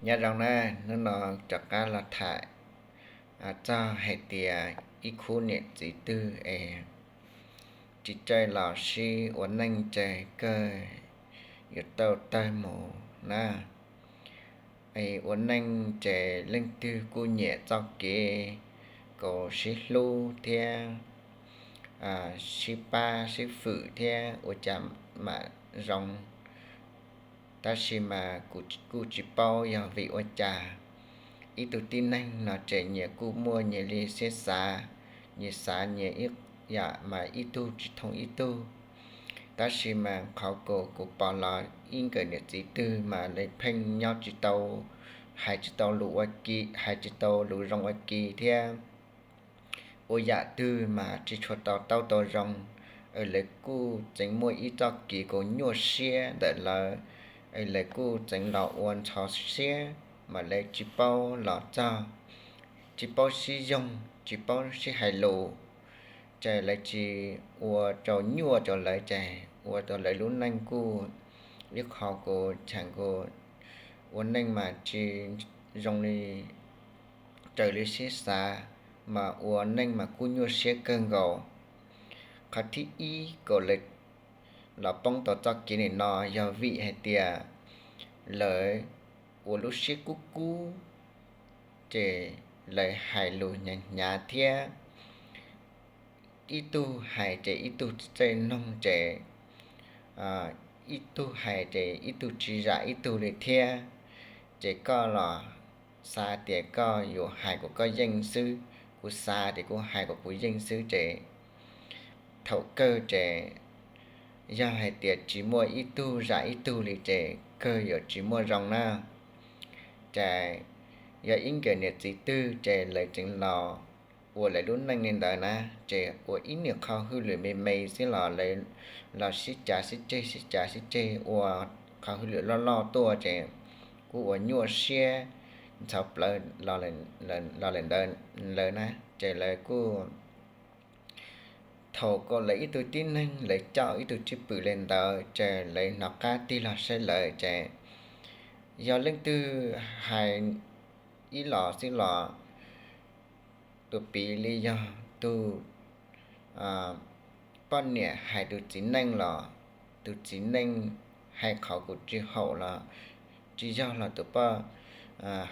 Nyob zoo na, hnub no rov qab los tham txog hais tias ib khub niam txiv twg es tsis txawj los sib ua neej ces kawg yuav tau tawg mus na. Ua neej ces leej twg kuj nyiam txoj kev kaus sib hlub thiab sib pab sib fwm thiab ua cas mam zoo. Tab sis mas kuv kuj tsis paub yog vim ua cas ib tug tib neeg no ces nyias kuj muaj nyias li siab xav, nyias xav nyias ib yam mas ib tug tsis thooj ib tug. Tab sis mas qhov kuv kuv pom los ib nkawm niam txiv twg mas lawv pheej nyob tsis tau, hais tsis tau lus ua ke, hais tsis tau lus zoo ua ke thiab ua yam twg mas tsis tshua tau taub tau zoo. Lawv kuj tseem muaj ib txoj kev kaus nyuaj siab ntawm lawv, lawv kuj tseem los ua ntxhov siab mas lawv tsis paub los txog, tsis paub sib yoog, tsis paub sib hais lus, ces lawv tsis ua rau nyuaj rau lawv ces ua rau lawv lub neej kuj ib qho kuv cheem kuv ua neej mas tsis zoo li raws li siab xav, mas ua neej mas kuj nyuaj siab kawg nkaus. Qhov thib ib kom lawv los poob tau txoj kev nim no yog vim hais tias lawv ua lub siab kub kub, ces lawv hais lus hnyav hnyav thiab ib tug hais ces ib tug tsis txawj mloog ces ib tug hais ces ib tug tsis zam ib tug li thiab. Ces koj los xav tias koj yuav hais kom koj yeej xwb, kuv xav tias kuv hais kom kuv yeej xwb ces thaum kawg ces yog hais tias tsis muaj ib tug zam ib tug li ces kawg yuav tsis muaj zoo na. Ces yog ib nkawm niam txiv twg ces lawv tseem los ua lawv lub neej li ntawd na, ces ua ib niag qhov hauj lwm me me xwb los lawv los sib cav sib ceg sib cav sib ceg ua qhov hauj lwm loj loj tuaj ces kuj ua nyuaj siab ntxhov plawv los lawm ntawd lawv na, ces lawv kuj thaum kom lawv ib tug tib neeg lawv coj ib tug cwj pwm li ntawd ces lawv hnov qab tig los saib lawv ces yog leej twg hais ib los xwb los tus piv li yog tus poj niam hais tus txiv neej los tus txiv neej hais qhov kuv tsis haum los tsis yog los tus poj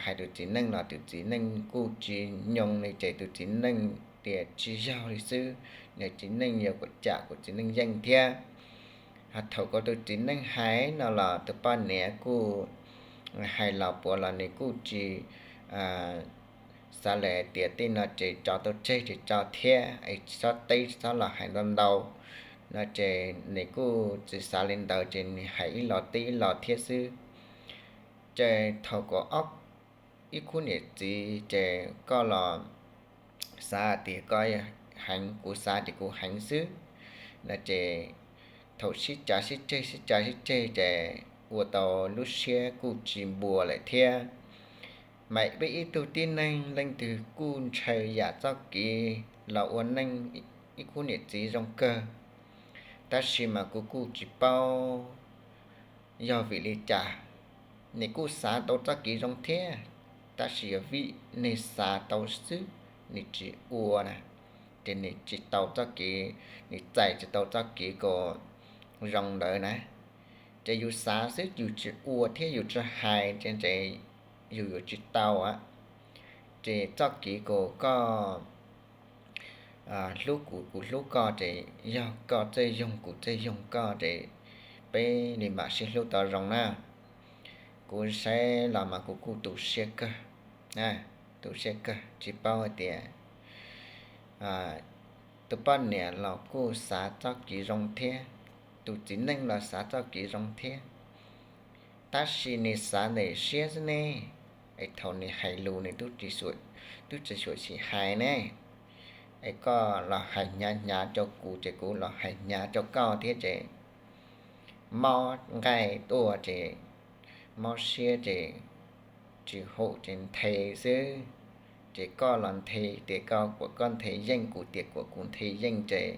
hais tus txiv neej los tus txiv neej kuj tsis nyoo li ces tus txiv neej tias tsis yog li xwb, nws txiv neej yuav kom cam kuv txiv neej yeej thiab. Ho thaum kom tus txiv neej hais no los tus poj niam kuj hais los puav los nws kuj tsis xav lawm tias tej no ces tso tau tseg ces tso thiab es tsis txhob teb tsis txhob los hais ntau ntau no ces nws kuj tsis xav li ntawd ces nws hais ib los teb ib los thiab xwb. Ces thaum kom ob ib khub niam txiv ces koj los xav tias koj heev kuv xav tias kuv heev xwb no ces thaum sib cav sib ceg sib cav sib ceg ces ua tau lub siab kuj tsis npuas lawm thiab. Mas peb ib tug tib neeg leej twg kuj ntshaw yam txoj kev los ua neej ib khub niam txiv zoo kawg, tab sis mas kuv kuj tsis paub yog vim li cas, nws kuj xav tau txoj kev zoo thiab, tab sis yog vim nws xav tau xwb, nws tsis ua na, ces nws tsis tau txoj kev, nws txais tsis tau txoj kev kom zoo ntawd na. Ces yus xav xwb yus tsis ua thiab yus tsis hais ces yus yuav tsis tau. Ces txoj kev kom koj hlub kuv kuv hlub koj ces yog koj txawj yoog kuv txawj yoog koj ces peb li mam sib hlub tau zoo na. Kuv saib los mas kuv kuj tu siab kawg, tu siab kawg tsis paub hais tias tus poj niam los kuj xav txoj kev zoo thiab, tus txiv neej los xav txoj kev zoo thiab, tab sis nws xav ntawm siab xwb ne, es thaum nws hais lus nws twb tsis xyuam xim hais ne, es koj los hais hnyav hnyav rau kuv ces kuv los hais hnyav rau koj thiab ces mob nqaij tuaj ces mob siab ces tsis haum ces nthe xwb. Ces koj los nthe tias koj kuam koj nthe yeej kuv tias kuam kuv nthe yeej ces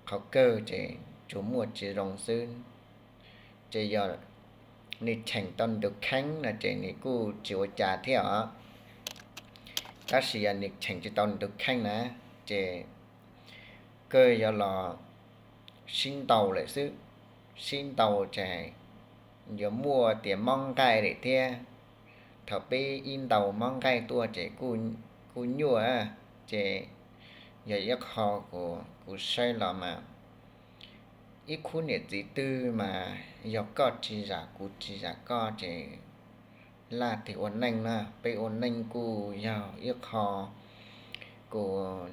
qhov kawg ces tsuas muaj tsis zoo xwb. Ces yog nws cheem tau nws tus kheej no ces nws kuj tsis ua cas thiab os. Tab sis yog nws cheem tsis tau nws tus kheej na, ces kawg yuav los sib ntaus lawm xwb. Sib ntaus ces yuav muaj tias mob nqaij lawm thiab. Thaum peb ib ntaus mob nqaij tuaj ces kuj nyuaj, ces yog ib qho kuv saib los mas ib khub niam txiv twg mas yog koj tsis zam kuv tsis zam koj ces laj tiag ua neej na. Peb ua neej kuj yog ib qho kuj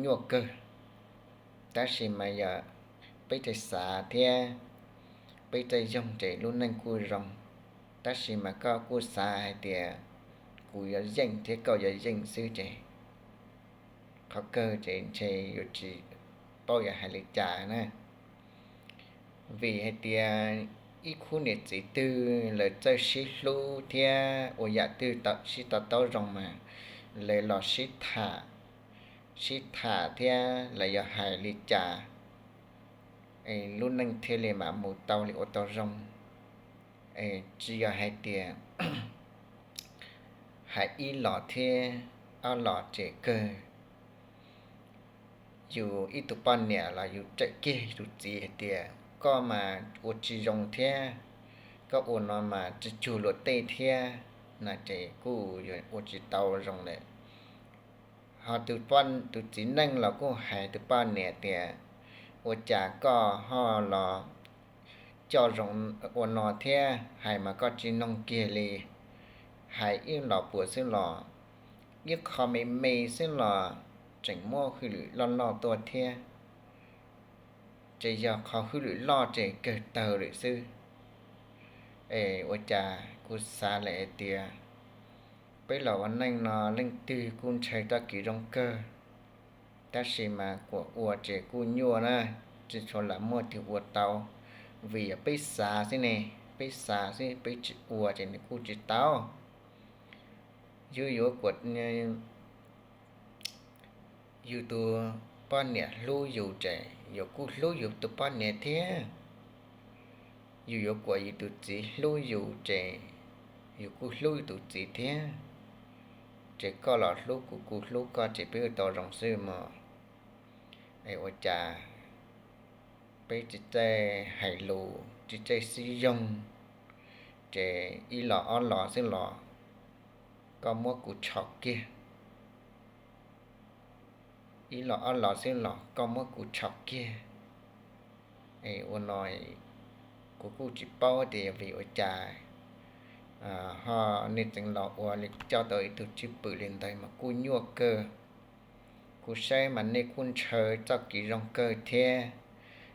nyuaj kawg, tab sis mas yog peb txawj xav thiab peb txawj yoog ces lub neej kuj zoo. Tab sis mas koj kuj xav hais tias kuv yuav yeej thiab koj yuav yeej xwb ces qhov kawg ces ntshe yuav tsis paub yuav hais li cas na. Vim hais tias ib khub niam txiv twg lawv txawj sib hlub thiab ua yam twg sib to taub zoo mas lawv los sib tham, sib tham thiab lawv yuav hais li cas lub neej thiaj li mam mus tau li ua tau zoo. Tsis yog hais tias hais ib los thiab ob los ces kawg. Yus ib tug poj niam los yus tsawm kiag tus txiv hais tias koj mas ua tsis zoo thiab, koj ua no mas tsis cuag luag tej thiab, no ces kuj yuav ua tsis tau zoo lawm. Ho tus txiv neej los kuj hais tus poj niam tias ua cas koj ho los coj zoo ua no thiab, hais mas koj tsis noog kiag li, hais ib los puas xwb los ib qho me me xwb los tseem muab hwj lwm loj loj tuaj thiab. Ces yog qhov hwj lwm loj ces kawg tawg lawm xwb. Es ua cas kuv xav lawm hais tias peb los ua neej no leej twg kuj ntshaw txoj kev zoo kawg, tab sis mas kuas ua ces kuj nyuaj na, tsis tshua lam muaj twg ua tau, vim yog peb xav xwb ne, peb xav xwb peb tsis ua ces nws kuj tsis tau. Yus yuav kuas yus tus poj niam hlub yus ces yus kuj hlub yus tus poj niam thiab. Yus yuav kuas yus tus txiv hlub yus ces yus kuj hlub yus tus txiv thiab. Ces koj los hlub kuv kuv hlub koj ces peb ua tau zoo xwb mog. Es ua cas peb tsis txawj hais lus tsis txawj sib yoog, ces ib los ob los xwb los koj muab kuv tshom kiag. Ib los ob los xwb los koj muab kuv tshom kiag. Ua no kuv kuj tsis paub tias yog vim ua cas ho nej tseem los ua li coj tau ib tug cwj pwm li ntawd mas kuj nyuaj kawg. Kuv saib mas nej kuj ntshaw txoj kev zoo kawg thiab,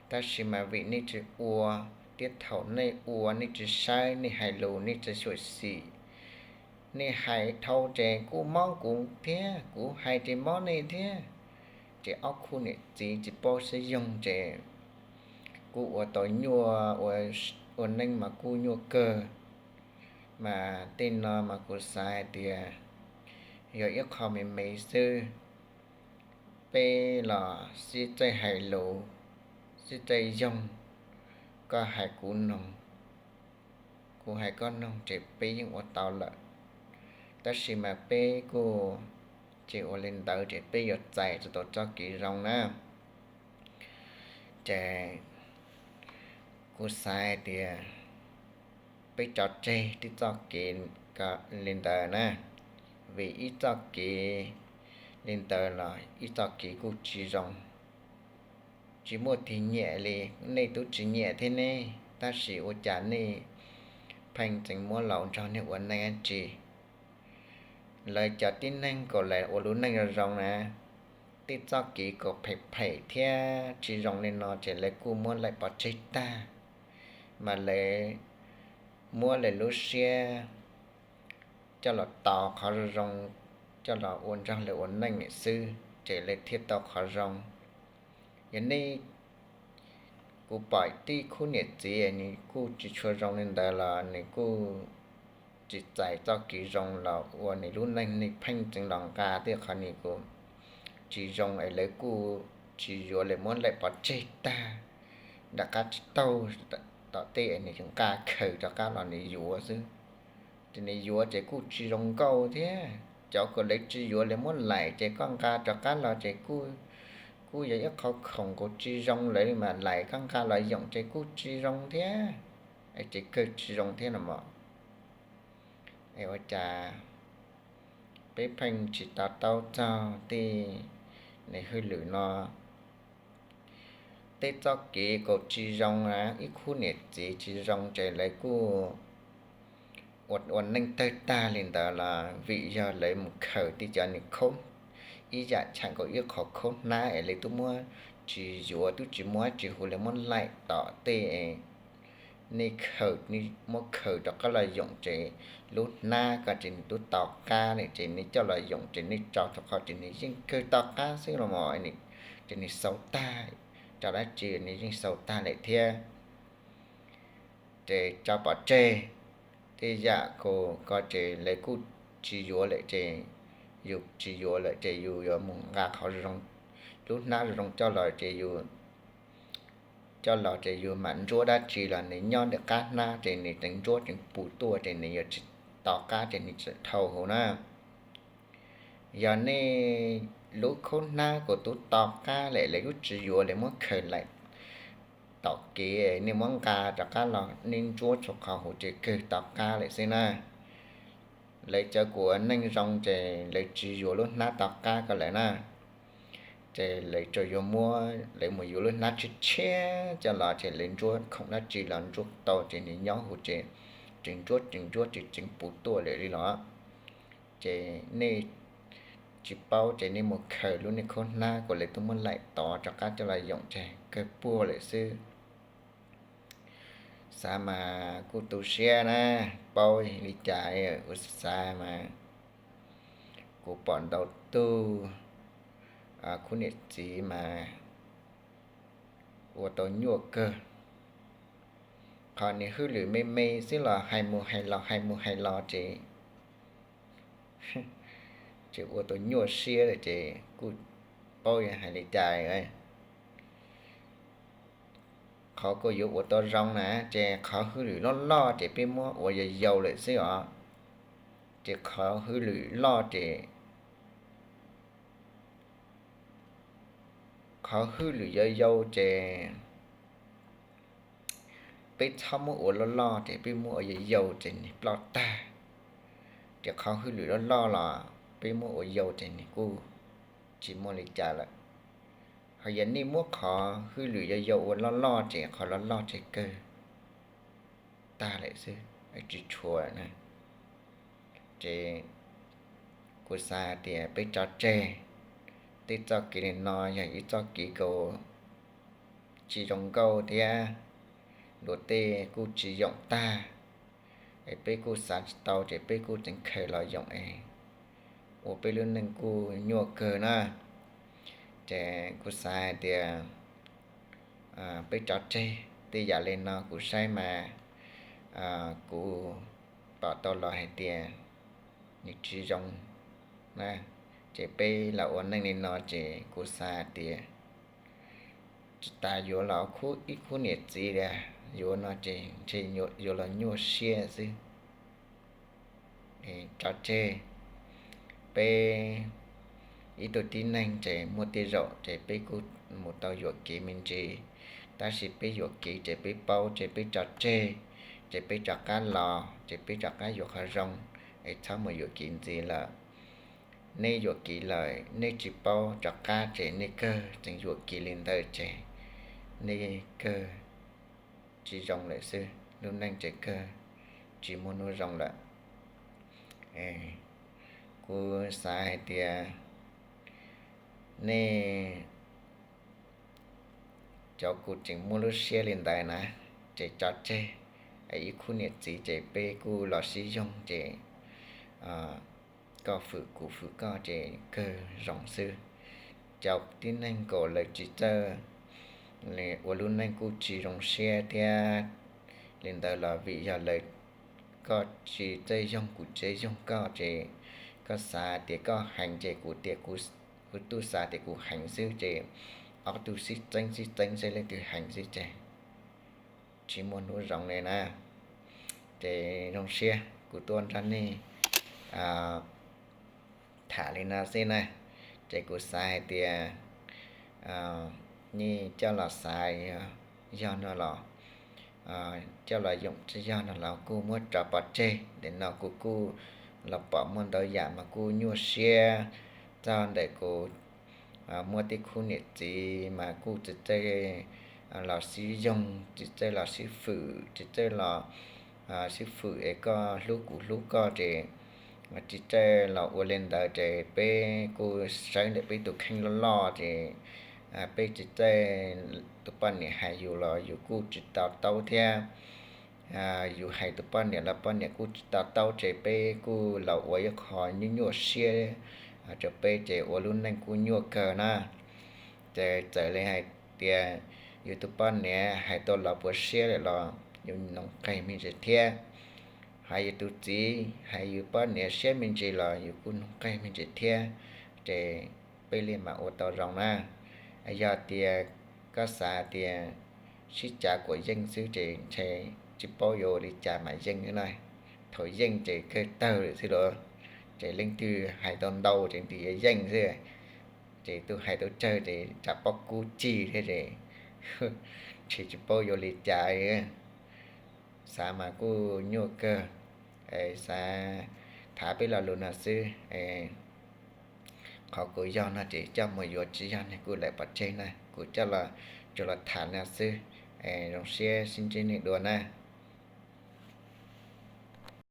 tab sis mas vim nej tsis ua, thiab thaum nej ua nej tsis saib, nej hais lus nej tsis xyuam xim, nej hais dhau ces kuj mob kuv thiab kuv hais ces mob nej thiab. Ces ob khub niam txiv tsis paub sib yoog ces kuj ua tau nyuaj, ua neej mas kuj nyuaj kawg. Mas tej no mas kuv xav hais tias yog ib qho me me xwb. Peb los sib txawj hais lus, sib txawj yoog, koj hais kuv noog, kuv hais koj noog ces peb yeej ua tau lawm. Tab sis mas peb kuj tsis ua li ntawd ces peb yuav txais tsis tau txoj kev zoo na. Ces kuv xav hais tias peb tso tseg tej txoj kev li ntawd na, vim ib txoj kev li ntawd los ib txoj kev kuj tsis zoo. Tsis muaj tig nyiam li, nej twb tsis nyiam thiab ne, tab sis ua cas nej pheej tseem muab los nrog nej ua neej dab tsi? Lawv cov tib neeg kom lawv ua lub neej zoo zoo na, tej txoj kev kom phem phem thiab tsis zoo li no ces lawv kuj muab laim pov tseg tag, mas lawv muab lawv lub siab coj los tos qhov zoo zoo, coj los ua nrog lawv ua neej xwb ces lawv thiaj tau qhov zoo. Yog nej, kuv pom tib khub niam txiv nws kuj tsis tshua zoo li ntawd los nws kuj tsis txais txoj kev zoo los ua nws lub neej, nej pheej tseem los nqa tej qhov nws kuj tsis zoo es lawv kuj tsis yuav, lawv muab laim pov tseg tag, nram qab tsis taug tom tej nws nqa khaws rov qab los nws yuav xwb. Ces nws yuav ces kuj tsis zoo nkauj thiab. Cov uas lawv tsis yuav lawv muab laim ces koj nqa rov qab los ces kuj yog ib qho khoom kuj tsis zoo lawm mas laim koj nqa los yoom ces kuj tsis zoo thiab, ces kawg tsis zoo thiab no mog. Ua cas peb pheej tsis to taub txog tej nws hwj lwm no. Tej txoj kev kuj tsis zoo na, ib khub niam txiv tsis zoo ces lawv kuj ua ua neej tawg tag li ntawd los vim yog lawv mus khaws tej cov nws khaub, ib yam tsham nkaus ib qho khaub hnab es lawv twb muab tsis yuav, twb tsis muab tsis hu, lawv muab laim tom tej nej khaws, muab khaws rov qab los yoom ces lub hnab ko ces nws twb to qab lawm ces nej coj los yoom ces nej tso rau qhov ces nws yeej kawg to qab xwb los mas, ces nws xaus tag, tso dab tsi nws yeej xaus tag lawm thiab. Ces tso pov tseg, tej yam ko ces lawv kuj tsis yuav lawm ces yus tsis yuav lawm ces yus yuav mus nqa qhov zoo, lub hnab zoo zoo coj los ces yus coj los ces yus mam ntsuab dab tsi los nws nyob ntawm qab hnab ces nws tseem ntsuab tseem puv tuaj ces nws yuav tsis to qab ces nws tseem dhau hauv na. Yog nej lub khaub hnab kuj twb to qab lawm, lawv twb tsis yuav, lawv muab khaws laim tom kev, nej muab nqa rov qab los nej ntsuab txhua qhov hauv ces kawg to qab lawm xwb na. Lawv cov kuj ua neej zoo ces lawv tsis yuav lub hnab to qab ko lawm na, ces lawv tsuas yuav muab, lawv mus yuav lub hnab tshiab tshiab coj los ces lawv ntsuab khoom dab tsi los ntsuab tau ces nws nyob hauv ces tseem ntsuab tseem ntsuab tseem tseem puv tuaj lawm li los. Ces nej tsis paub ces nej mus khaws lub nej khaub hnab kuj lawv twb muab laim tod rov qab coj los yoom ces kawg puag lawm xwb. Xav mas kuj tu siab na, paub li cas kuv xav mas kuv pom ntau tug khub niam txiv mas ua tau nyuaj kawg. Qhov nws hwj lwm me me xwb los hais mus hais los hais mus hais los ces ces ua tau nyuaj siab lawm ces kuj paub yog hais li cas. Qhov kuj yuav ua tau zoo na ces qhov hwj lwm loj loj ces peb muab ua yau yau lawm xwb os. Ces qhov hwj lwm loj ces, qhov hwj lwm yau yau ces peb txhob muab ua loj loj ces peb muab ua yau yau ces nws ploj tag. Ces qhov hwj lwm loj loj los peb muab ua yau ces nws kuj tsis muaj li cas lawm. Ho yog nej muab qhov hwj lwm yau yau ua loj loj ces qhov loj loj ces kawg tag lawm xwb, tsis tshua na. Ces kuv xav hais tias peb tso tseg tej txoj kev li no yog ib txoj kev kuj tsis zoo nkauj thiab luag tej kuj tsis yoom tag, es peb kuj xav tsis tau ces peb kuj tseem khaws los yoom es ua peb lub neej kuj nyuaj kawg na. Ces kuv xav hais tias peb tso tseg tej yam li no, kuv saib mas kuv pom tau los hais tias nws tsis zoo na. Ces peb los ua neej li no ces kuv xav hais tias tsis tas yuav los ib khub niam txiv li, yuav no ces ntshe yuav los nyuaj siab xwb. Tso tseg, peb ib tug tib neeg ces muaj tej zaum ces peb kuj mus tau yuam kev me ntsis, tab sis peb yuam kev ces peb paub ces peb tso tseg, ces peb rov qab los ces peb rov qab yuav qhov zoo, es txhob mus yuam kev ntxiv lawm. Nej yuam kev lawm nej tsis paub rov qab ces nej kawg tseem yuam kev li ntawd ces nej kawg tsis zoo lawm xwb, lub neej ces kawg tsis muaj hnub zoo lawm. Kuv xav hais tias nej cov kuj tseem muaj lub siab li ntawd na, ces tso tseg. Ib khub niam txiv ces peb kuj los sib yoog ces koj fwm kuv fwm koj ces kawg zoo xwb. Cov tib neeg kuj lawv tsis txawj ua lub neej kuj tsis zoo siab thiab li ntawd los vim yog lawv, koj tsis txawj yoog kuv tsis txawj yoog koj ces koj xav tias koj heev ces kuv tias kuv, kuv twb xav tias kuv heev xwb ces ob tug sib txeeb sib txeeb saib leej twg heev xwb ces tsis muaj hnub zoo li na. Ces zoo siab kuv tuaj nrog nej tham li no xwb na. Ces kuv xav hais tias nej coj los xav, yog no los coj los yoom tsis yog no los kuj muab tso pov tseg. Ntawm no kuv kuj los pom muaj ntau yam mas kuj nyuaj siab. Txog ntawm kuv muaj tej khub niam txiv mas kuj tsis txawj los sib yoog, tsis txawj los sib fwm, tsis txawj los sib fwm es koj hlub kuv hlub koj ces tsis txawj los ua li ntawd ces peb kuj sawv ntawm peb tus kheej loj loj ces peb tsis txawj, tus poj niam hais yus los yus kuj tsis to taub thiab, yus hais tus poj niam los poj niam kuj tsis to taub ces peb kuj los ua ib qho nyuaj nyuaj siab rau peb ces ua lub neej kuj nyuaj kawg na. Ces txawm li hais tias yus tus poj niam hais tau los puas siab lawm los yus noog qeg me ntsis thiab. Hais yus tus txiv hais yus poj niam siab me ntsis los yus kuj noog qeg me ntsis thiab, ces peb li mam ua tau zoo na. Yog tias koj xav tias sib cav kuas yeej xwb ces ntshe tsis paub yuav ua li cas mas yeej na. Thaum yeej ces kawg tawg lawm xwb los, ces leej twg hais tau ntau ces nws yuav yeej xwb. Ces tus hais tau tsawg ces tsam pob kub cig thiab ces tsis, tsis paub yuav li cas. Xav mas kuj nyuaj kawg. Xav tham peb lo lus no xwb. Qhov kuv yog no ces coj mus yuav tsis yog ne kuj lawm pov tseg na, kuv coj los tsuas los tham no xwb. Zoo siab sib ntsib nej dua na.